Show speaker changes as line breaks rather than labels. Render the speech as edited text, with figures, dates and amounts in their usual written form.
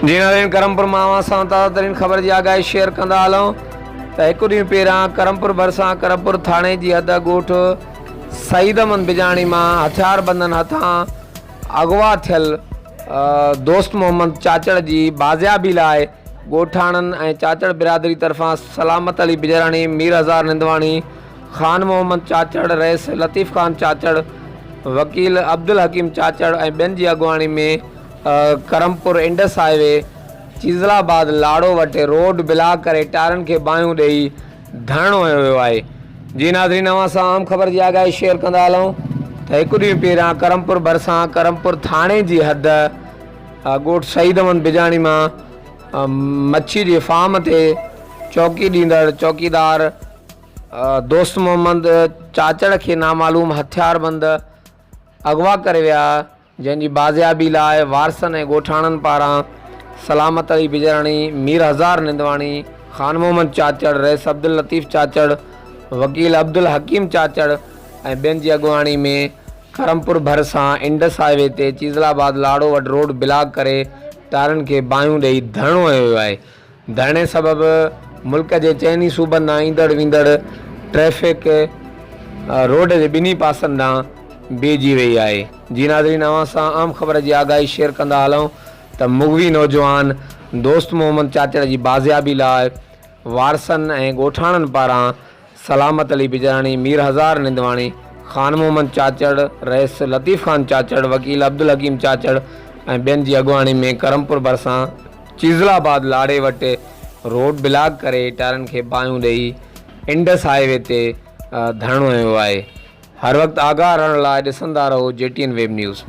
جي ناظرين ڪرمپور مان اوهان سان تازه ترين خبر جي آگاهي شيئر ڪندا هلون ته هڪ ڏينهن پهريان ڪرمپور ڀرسان ڪرمپور ٿاڻي جي حد ڳوٺ سعيد احمد بجاڻي مان هٿياربندن هٿان اغوا ٿيل دوست محمد چاچڙ جي بازيابي لاء ڳوٺاڻن ۽ چاچڙ برادري طرفان سلامت علي بجراڻي، مير هزار نندواڻي، خان محمد چاچڙ، رئيس لطيف خان چاچڙ، وڪيل عبدالحڪيم چاچڙ ۽ ٻين جي اڳواڻي ۾ ڪرمپور انڊس هاء وي چيزل آباد لاڙو وٽ روڊ بلاڪ ڪري ٽائرن کي باهيون ڏئي ڌرڻو هنيو ويو آهي. جي ناظرين اوهان سان اهم خبر جي آگاهي شيئر ڪندا هلون ته هڪ ڏينهن پهريان ڪرمپور ڀرسان ڪرمپور ٿاڻي جي حد ڳوٺ سعيد احمد بجاڻي مان مڇي جي فارم تي چوڪي ڏيندڙ چوڪيدار دوست محمد چاچڙ کي نامعلوم هٿياربند اغوا ڪري ويا جنهن جي بازيابي لاء وارثن ۽ ڳوٺاڻن پاران سلامت علي بجراڻي، مير هزار نندواڻي، خان محمد چاچڙ، رئيس عبداللطيف چاچڙ، وڪيل عبدالحڪيم چاچڙ ۽ ٻين جي اڳواڻي ۾ ڪرمپور ڀرسان انڊس هاء وي تي چيزل آباد لاڙو وٽ روڊ بلاڪ ڪري ٽائرن کي باهيون ڏئي ڌرڻو هنيو ويو آهي. ڌرڻي سبب ملڪ جي چئني صوبن ڏانهن ايندڙ ويندڙ ٽريفڪ روڊ جي ٻنهي پاسن ڏانهن بيهجي وئي آهي. جي ناظرين اوهان سان اهم خبر جي آگاهي شيئر ڪندا هلون ته مغوي نوجوان دوست محمد چاچڙ جي بازيابي لاء وارثن ۽ ڳوٺاڻن پاران سلامت علي بجراڻي، مير هزار نندواڻي، خان محمد چاچڙ، رئيس لطيف خان چاچڙ، وڪيل عبدالحڪيم چاچڙ ۽ ٻين جي اڳواڻي ۾ ڪرمپور ڀرسان چيزل آباد لاڙي وٽ روڊ بلاڪ ڪري ٽائرن کي باهيون ڏئي انڊس هاء وي تي ڌرڻو هنيو آهي. هر وقت آگاهه رهڻ لاء ڏسندا رهو G T N web news.